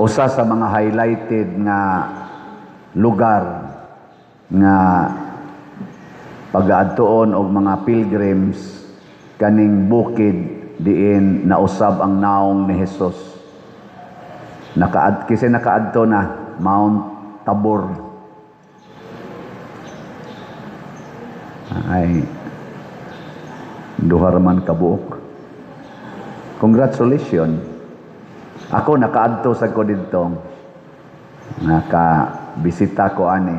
Usa sa mga highlighted nga lugar nga pagaadtuon og mga pilgrims, kaning bukid diin nausab ang naong ni Jesus. Nakaad kasi nakaadto na Mount Tabor. Ay, duha man kabuok. Congratulations. Ako nakaadto sa ko didto. Nakabisita ko ani.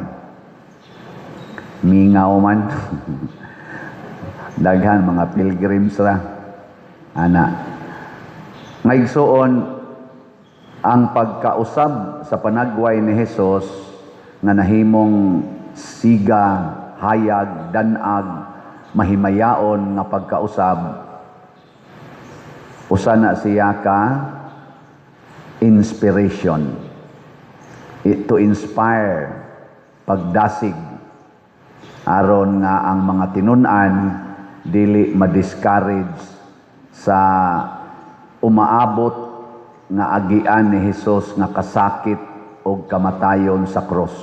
Mingaw man. Daghan mga pilgrims ra. Ana. Ngaigsuon, ang pagkausab sa panagway ni Jesus nga nahimong siga, hayag, danag, mahimayaon nga pagkausab, usa na siya ka inspiration. To inspire pagdasig aron nga ang mga tinun-an dili ma-discourage sa umaabot nga agian ni Hesus nga kasakit og kamatayon sa krus.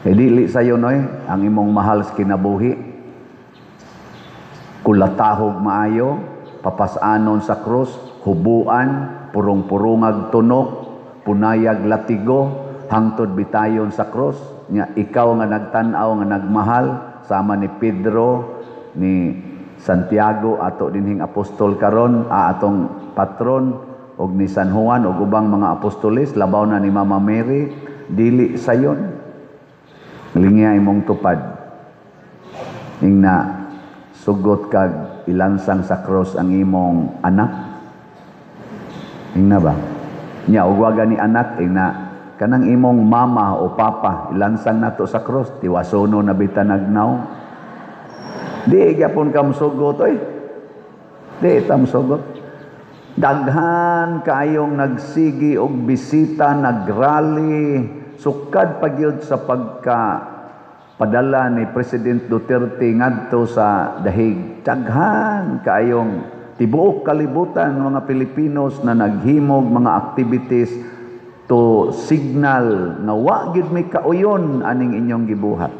E dili sayo noy ang imong mahal sa kinabuhi, kulatahog maayo, papasanon sa krus, hubuan, purong-purungag tunok, punayag latigo, hangtod bitayon sa krus. Nya ikaw nga nagtan-aw, nga nagmahal sama ni Pedro, ni Santiago, ato dinhing apostol karon, atong patron, og ni San Juan og ubang mga apostoles, labaw na ni Mama Mary, dili sayon. Lingya imong tupad. Ingna sugot kag ilansang sa krus ang imong anak. Ingna ba? Nya og wa gani anak, ingna kanang imong mama o papa ilansang nato sa krus, tiwasono na bitan nagnaw. Di gyapon ka mosugot oy. Di ta mosugot. Daghan kaayong nagsigi og bisita, nagrally, sukad pa gyud sa pagka padala ni President Duterte ngadto sa Dahig. Daghan kaayong tibuok kalibutan mga Pilipinos na naghimog mga activities to signal nga wa gyud may kauyon aning inyong gibuhat.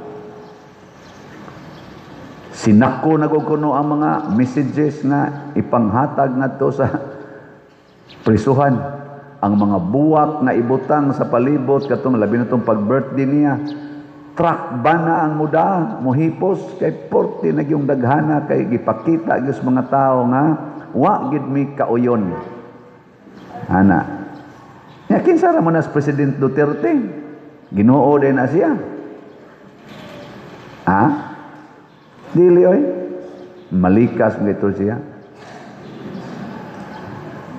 Sinako na gud kuno ang mga messages nga ipanghatag ngadto sa prisuhan. Ang mga buwak nga ibutang sa palibot katong labi na tong pag-birthday niya. Truck ba na ang muda mohipos kay porte na gyung daghana kay gipakita gyud sa mga tawo nga wa gyud mi kauyon. Ana. Nya kinsa ra man as President Duterte? Ginoo din na siya. Ha? Dili oy. Malikas mo ito siya.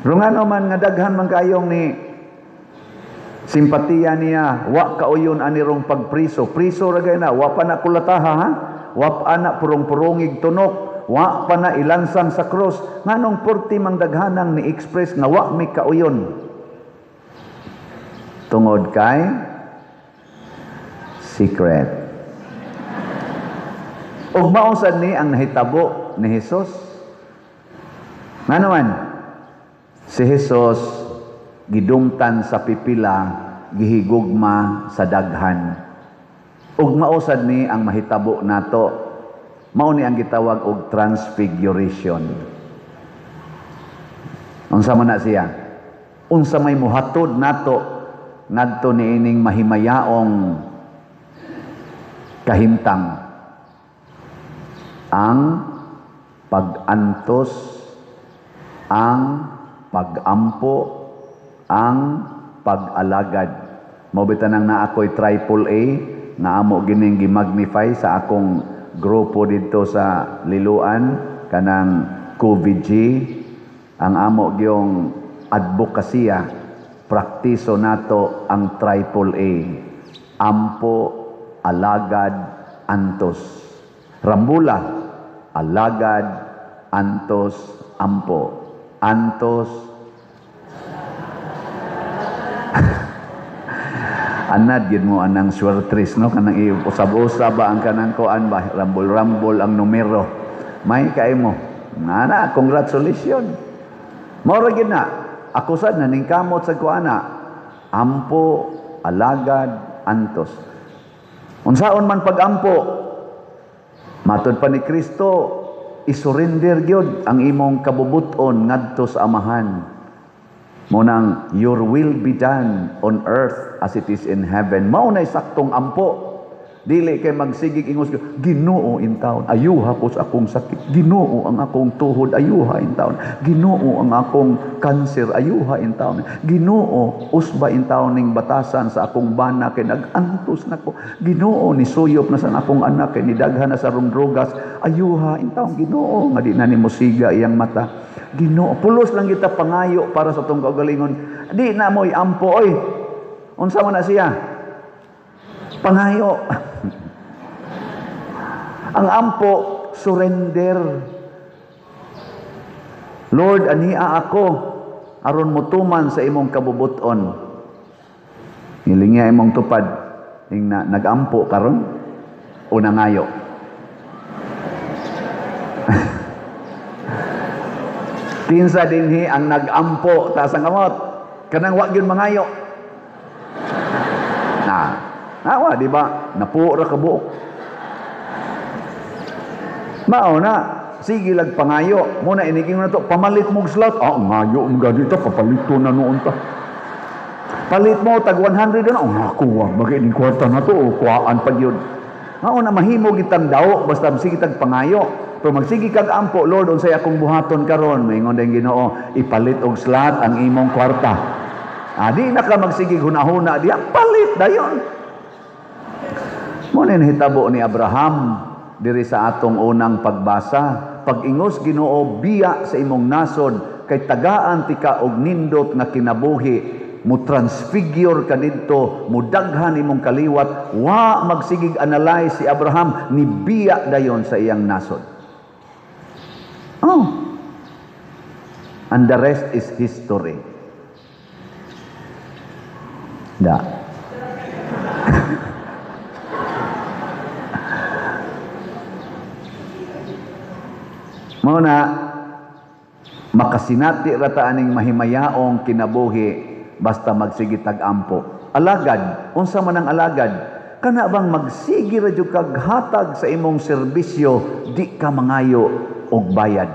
Rungano man nga daghan man kayong ni simpatiya niya, wa kauyon ani rong pagpriso. Priso ra gay na, wa pa na kulataha ha. Wa pa na purong-purongig tunok, wa pa na ilansang sa krus. Nganong porti mang daghanang ni express nga wa mi kauyon? Tungod kay secret. Ug mao sad ni ang nahitabo ni Hesus. Ngano man? Si Hesus gidumtan sa pipila, gihigugma sa daghan. Ug mao sad ni ang mahitabo nato. Mao ni ang gitawag og transfiguration. Unsa man na siya? Unsa may muhatod nato ngadto niining mahimayaong kahimtang? Ang pag-antos, ang pag-ampo, ang pag-alagad. Mao bitan ang naa ko'y triple A nga amo gining gimagnify sa akong grupo didto sa Liloan, kanang COVID-G. Ang amo gyung advokasya, praktiso nato ang triple A. Ampo, alagad, antos. Rambula, alagad, antos, ampo. Antos. Anad gid mo anang swertres, no? Kanang usab-usab ba ang kanang kuan ba? Rambol-rambol ang numero. May kay mo. Nana, congratulations. Mao ra gid na. Ako sad naningkamot sa kuana. Ampo, alagad, antos. Unsaon man pagampo, matod pa ni Kristo, isurrender gyud ang imong kabubuton ngadto sa Amahan. Mao nang "Your will be done on earth as it is in heaven." Mao nay saktong ampo. Dili kay magsigig ingos, "Ginoo intawon, ayuha ko sa akong sakit. Ginoo, ang akong tuhod, ayuha intawon. Ginoo, ang akong kanser, ayuha intawon. Ginoo, usba intawon ning batasan sa akong bana kay nag-antos nako. Ginoo, nisuyop na sa akong anak kay nidaghan na sa rong drogas. Ayuha intawon, Ginoo, nga di na nimo siga iyang mata. Ginoo." Pulos lang kita pangayo para sa atong kaugalingon. Di na mo'y ampo oy. Unsa man na siya? Pangayo. Ang ampo, surrender. "Lord, ania ako aron motuman sa imong kabubuton." Ngilingya imong tupad ing na, nag-ampo karon o nangayo? Kinsa dinhi ang nag-ampo? Taas ang kamot. Kanang wa gyud mangayo. Na, nawa, di ba? Napuo ra kabuok. Mao na, sige lag pangayo. Muna iniking na to, "Pamalit mong slot." "Ah, ngayo mo ganito, papalito na noon ta." "Palit mo, tag 100 na." "Oh, ako, wag, bagay ni kwarta na to, o, kuhaan pag yun." Mao na, mahimo gitang daw, basta sige tag pangayo. Pero magsige kag ampo, "Lord, unsay akong buhaton karon?" Maingon din Ginoo, "Ipalit og slot ang imong kwarta." Ah, di na ka magsige hunahuna, diya, palit dayon. Mo na nahitabo ni Abraham diri sa atong unang pagbasa. Pag-ingos Ginoo, "Biya sa imong nasod kay tagaan tika og nindot nga kinabuhi, mo transfigure ka didto, mudaghan imong kaliwat." Wa magsigig analyze si Abraham, ni biya dayon sa iyang nasod. Oh. And the rest is history. Da. Mao na makasinati ra ta aning mahimayaong kinabuhi basta magsige tag ampo. Alagad, unsa man ang alagad? Kana bang magsige ra jud kag hatag sa imong serbisyo, di ka mangayo og bayad.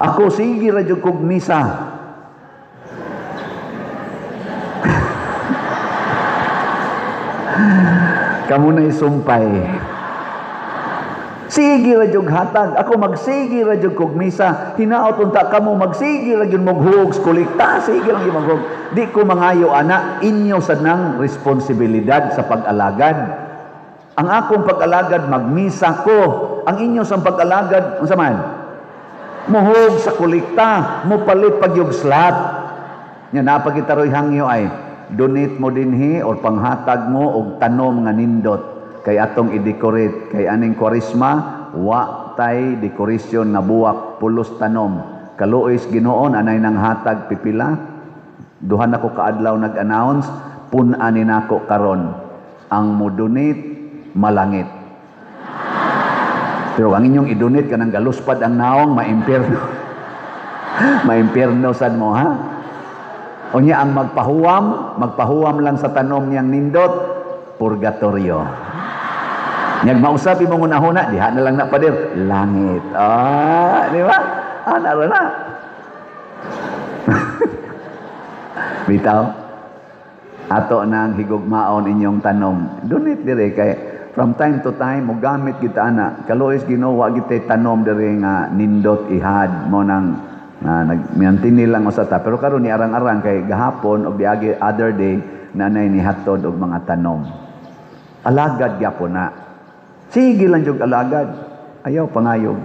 Ako sige ra jud kog misa. Kamo na isumpay. Sige ra jud hatag. Ako magsige ra jud kog misa. Hinaot unta kamo magsige ra jud moghuog kolekta, sige lang jud maghuog. Di ko mangayo ana, inyo sad nang responsibilidad sa pag-alagad. Ang akong pag-alagad magmisa ko. Ang inyo sang pag-alagad unsa man? Muhog sa kolekta, mopalit pagyog slot. Nya napagitaroy hangyo ay donate mo dinhi or panghatag mo og tanom nga nindot kay atong i-decorate kay aning Kwaresma wa tay decoration nga buwak, pulos tanom. Kaluoy Ginoon, anay nang hatag pipila. Duha na ko kaadlaw nag-announce, pun-an ni nako karon ang mo-donate malangit. Pero ang inyong i-donate kanang galuspad ang naong, maimpierno. Maimpierno sad mo, ha? Unya ang magpahuwam, magpahuwam lang sa tanom niyang nindot, purgatorio. Nyag mausap imong hunahuna, diha na lang na pader, langit. Ah, di ba? Ah, naro na. Bitaw, ato nang higugmaon inyong tanom. Donate dire kay from time to time mogamit kita ana. Kaluoy Ginoo, wa gitay tanom dire nga nindot ihad mo nang nagmiantini lang usa ta. Pero karon ni arang-arang kay gahapon og diagi other day nanay ni hatod og mga tanom. Alagad gyapon na. Sige lang jud alagad. Ayaw pangayog.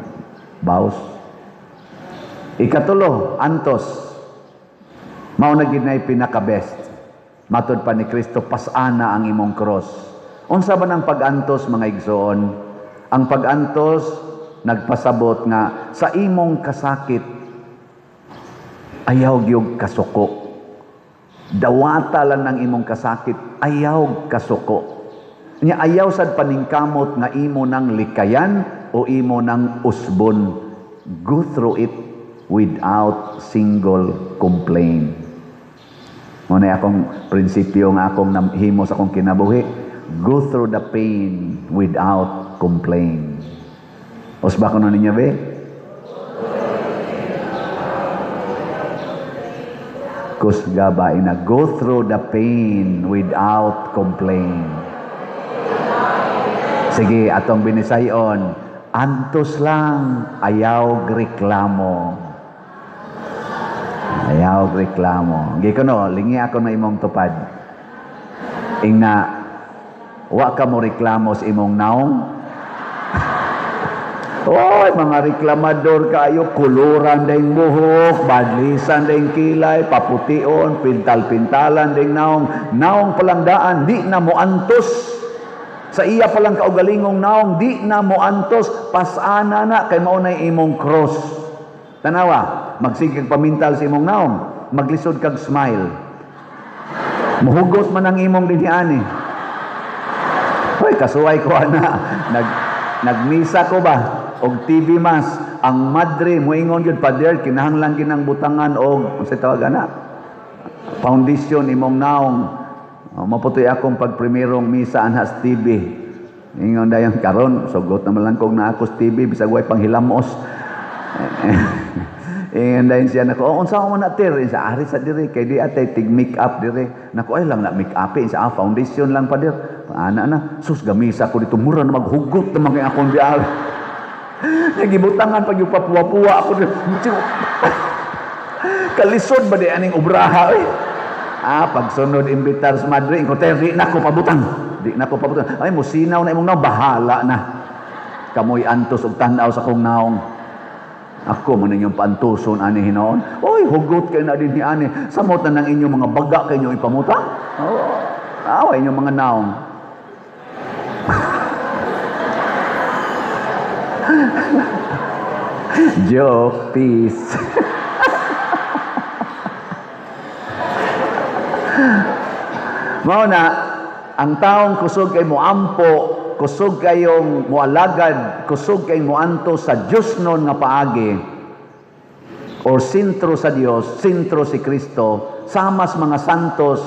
Baos. Ikatulo, antos. Mao na gid nay pinaka-best. Matod pa ni Kristo, pasana ang imong cross. Unsa ba nang pag-antos, mga igsoon? Ang pag-antos nagpasabot nga sa imong kasakit ayaw gyud kasuko. Dawata lang ng imong kasakit, ayaw kasuko. Nya ayaw sad paningkamot nga imo nang likayan o imo nang usbon. Go through it. without single complaint. Mao na akong prinsipyo nga akong himo sa akong kinabuhi. Go through the pain without complaint. Usba ko ninyo be? Kusga ba ina? Go through the pain without complaint. Sige, atong binisayon, antos lang, ayaw reklamo. Ayaw reklamo. Gi kuno, lingi ako na imong tupad. Ingna, wa ka mo reklamo sa imong naong? Oy, mga reklamador kayo, kuluran ding buhok, badlisan ding kilay, papution, pintal-pintalan ding naong. Naong palangdaan, di na mo antos. Sa iya palang kaugalingong naong, di na mo antos, pasana na, kay mao nay imong cross. Tanawa, magsigig pamintal sa imong naong, maglisod kag smile. Muhugot man ang imong dinhiani. Hoy, kasuway ko ana. Nagmisa ko ba? Og TV mas ang madre moingon gyud, Father, kinahanglan kinang butangan og unsay tawag ana, foundation imong naong. Oh, maputoy akong pagprimerong misa anha sa TV. Ingon dayon karon sugot na man lang kog naa ako sa TV bisag way panghilamos. Ingon dayon siya nako, oh, unsa man na tir sa ari sa diri kay di atay tig make up diri. Nako ay lang na make up sa foundation lang pader. Ana na sus gamisa ko dito mura na maghugot na mga akong bial. Nagibutangan pag yung papuwa-puwa ako. Kalisod ba di aning obraha eh? Ah, pagsunod imbitar sa madre, ko di na ko pabutang. Di na ko pabutang. Ay, musinaw na imong naong, bahala na. Kamoy antos og tan-aw sa kong naong. Ako man inyong paantuson ani hinoon. Oy, hugot kayo na din ni ani. Samot na ng inyong mga baga kayo inyong ipamuta. Oh, away inyong mga naong. Joke, peace. Mao na, ang taong kusog kay moampo, kusog kayong moalagad, kusog kay moanto sa Dios nun nga paagi, or sentro sa Dios, sentro si Kristo, samas mga santos,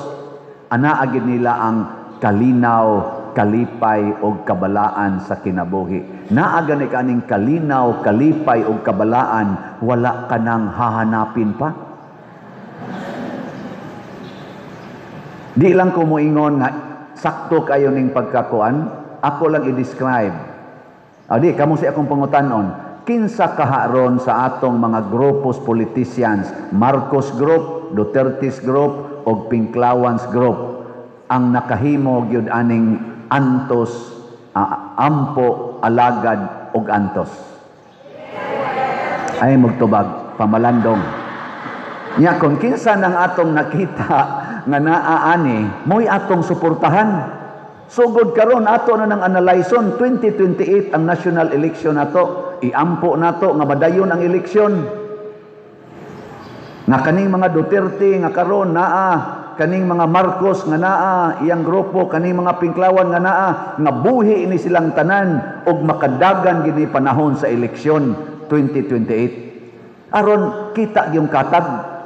anaa gid nila ang kalinaw, kalipay og kabalaan sa kinabuhi. Naa gani kaning kalinaw, kalipay og kabalaan, wala ka nang hahanapin pa. Di lang ko moingon nga sakto kayo ning pagkakuan, ako lang i-describe. Di kamo si akong pangutanon, kinsa kaharon sa atong mga grupos politicians, Marcos Group, Duterte's Group og Pinklawans Group, ang nakahimo gyud aning antos, ampo, alagad og antos? Ay magtubag pamalandong. Nya kung kinsa nang atong nakita nga naa ani, mo'y atong suportahan. Sugod karon ato na nang analyson 2028 ang national election nato, iampo nato nga madayon ang eleksyon. Nga kaning mga Duterte nga karon naa, kaning mga Marcos nga naa, iyang grupo, kaning mga Pinklawan nga naa, nga buhi ini silang tanan og makadagan gini panahon sa eleksyon 2028. Aron kita yung katag.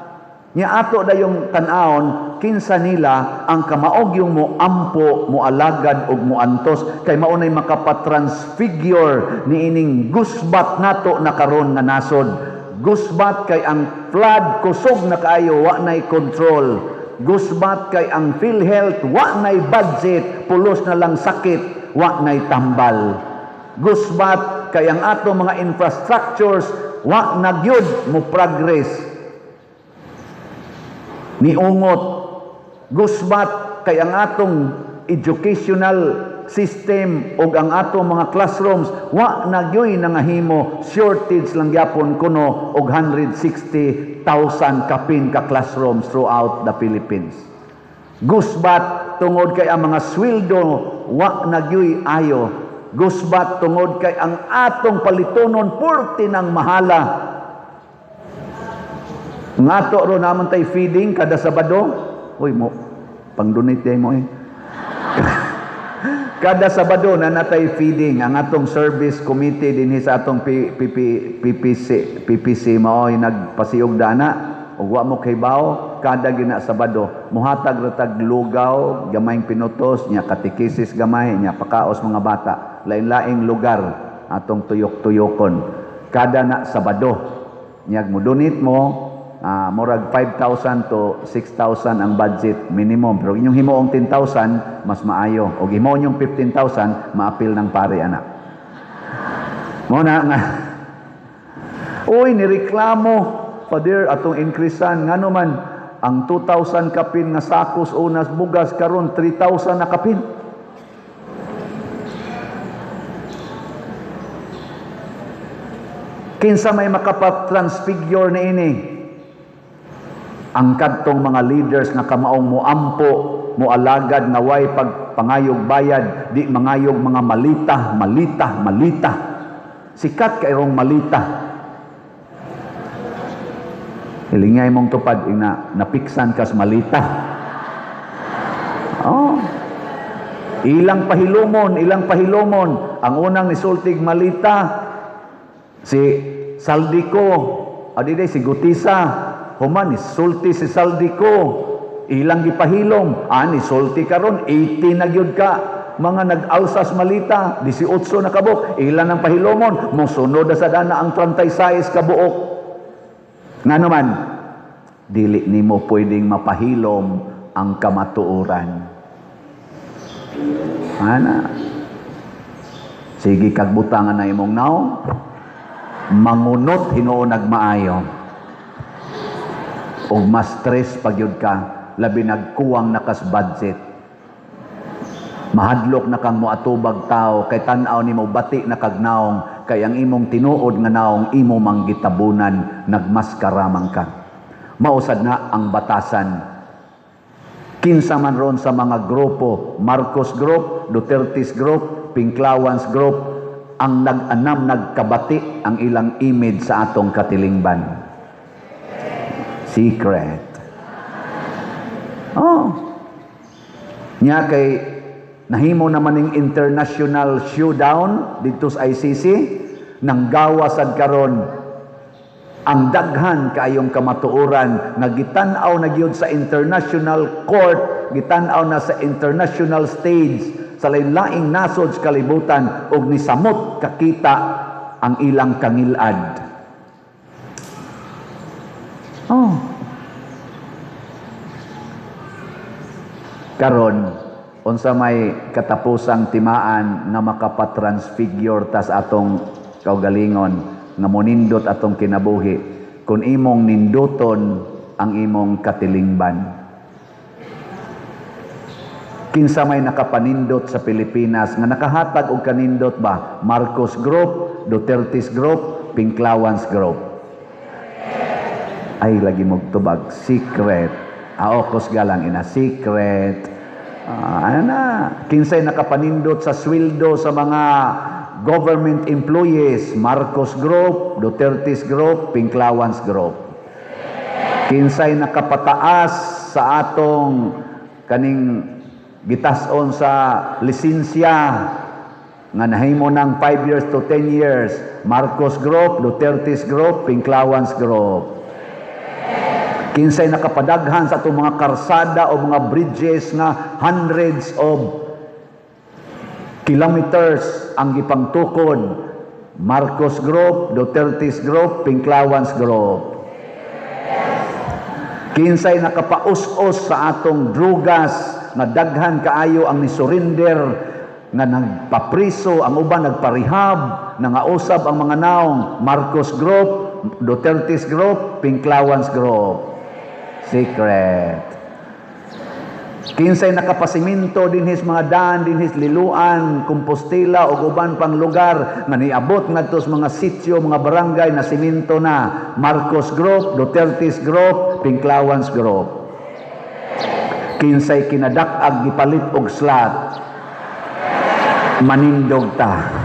Nya ato dayong tan-awon kinsa nila ang kamaog yung moampo, moalagad og moantos kay mao nay makapatransfigure niining gusbat nato na karon nga nasod. Gusbat kay ang flood kusog na kaayo, wa nay control. Gusbat kay ang PhilHealth wa nay budget, pulos na lang sakit, wa nay tambal. Gusbat kay ang ato mga infrastructures wa na gyud mo progress. Niungot. Gusbat kay ang atong educational system og ang atong mga classrooms wa na gyoy nangahimo, shortage lang gyapon kuno og 160,000 kapin ka classrooms throughout the Philippines. Gusbat tungod kay ang mga sweldo wa na gyoy ayo. Gusbat tungod kay ang atong palitonon purti ng mahala. Ngato ro naman tay feeding kada Sabado. Uy mo, pang-donate day mo eh. Kada Sabado na natay feeding ang atong service committee dinhi sa atong PP, PPC PPC mao'y nagpasiog dana ug wa mo kahibaw, kada gina Sabado muhatag ra tag lugaw, gamayng pinutos nya, katekisis gamay nya, pakaos mga bata, lain-laing lugar atong tuyok-tuyokon kada na Sabado. Nyag mo donate mo, murag 5,000 to 6,000 ang budget minimum, pero inyong himuong 10,000 mas maayo, og himuon yung 15,000 maapil ng pare anak mo na nga. Uy, nireklamo, "Father, atong increasean, ngano man ang 2,000 kapin nga sakos unas bugas, karon 3,000 na kapin?" Kinsa may makapatransfigure ni ini? Ang kadtong mga leaders nga kamaong moampo, moalagad nga way pagpangayog bayad, di mangayog mga malita, malita, malita. Sikat kayrong malita. Hilingay mong tupad, ina, napiksan kas malita. Oh. Ilang pahilumon, ilang pahilumon. Ang unang nisultig malita, si Zaldy Co, adiday si Guteza, human nisulti si Zaldy Co, ilang gipahilom, nisulti karon 80 na gyud ka mga nag-alsas malita, 18 na kabuk, ilan ang pahilomon, mosunod na sa dana ang 36 kabuok. Nga naman, dili nimo pwedeng mapahilom ang kamatuoran. Ana, sige kagbutangan na imong naong, mangunot hinuon nagmaayo. Og mas stress pagyud ka, labi nagkuwang nakas budget. Mahadlok na kang moatubag tao kay tan-aw nimo bati na kag naong, kay ang imong tinuod nga naong imo mang gitabunan, nagmaskara man ka. Mausad na ang batasan. Kinsa man ron sa mga grupo, Marcos Group, Duterte's Group, Pinklawans Group, ang nag-anam nagkabati ang ilang image sa atong katilingban. Secret. Oh. Nya kay nahimo naman ning international showdown didto sa ICC, nang gawa sad karon ang daghan kaayong kamatuoran nga gitan-aw na gyud sa international court, gitan-aw na sa international stage sa lain-laing nasod sa kalibutan, og nisamot kakita ang ilang kangilad. Oh. Karon unsa may katapusang timaan nga makapatransfigure tas atong kaugalingon nga monindot atong kinabuhi kun imong ninduton ang imong katilingban? Kinsa may nakapanindot sa Pilipinas nga nakahatag og kanindot ba? Marcos Group, Duterte's Group, Pinklawans Group. Ay, lagi mogtubag, secret. Aokos galang ina, secret. Ano na? Kinsay nakapanindot sa sweldo sa mga government employees? Marcos Group, Duterte's Group, Pinklawans Group. Kinsay nakapataas sa atong kaning gitas-on sa lisensya nga nahimo ng 5 years to 10 years? Marcos Group, Duterte's Group, Pinklawans Group. Kinsay nakapadaghan sa atong mga karsada o mga bridges nga hundreds of kilometers ang gipangtukod? Marcos Group, Duterte's Group, Pinklawans Group. Kinsay nakapaus-os sa atong drugas nga daghan kaayo ang nisurrender, nga nagpapriso, ang uban nagparehab, nangausab ang mga naong? Marcos Group, Duterte's Group, Pinklawans Group. Secret. Kinsay nakapasiminto dinhis mga daan dinhis Liloan, Compostela ug uban pang lugar nga niabot ngadto sa mga sitio, mga barangay na siminto na? Marcos Group, Duterte's Group, Pinklawans Group. Kinsay kinadak-ag gipalit og slot? Manindog ta.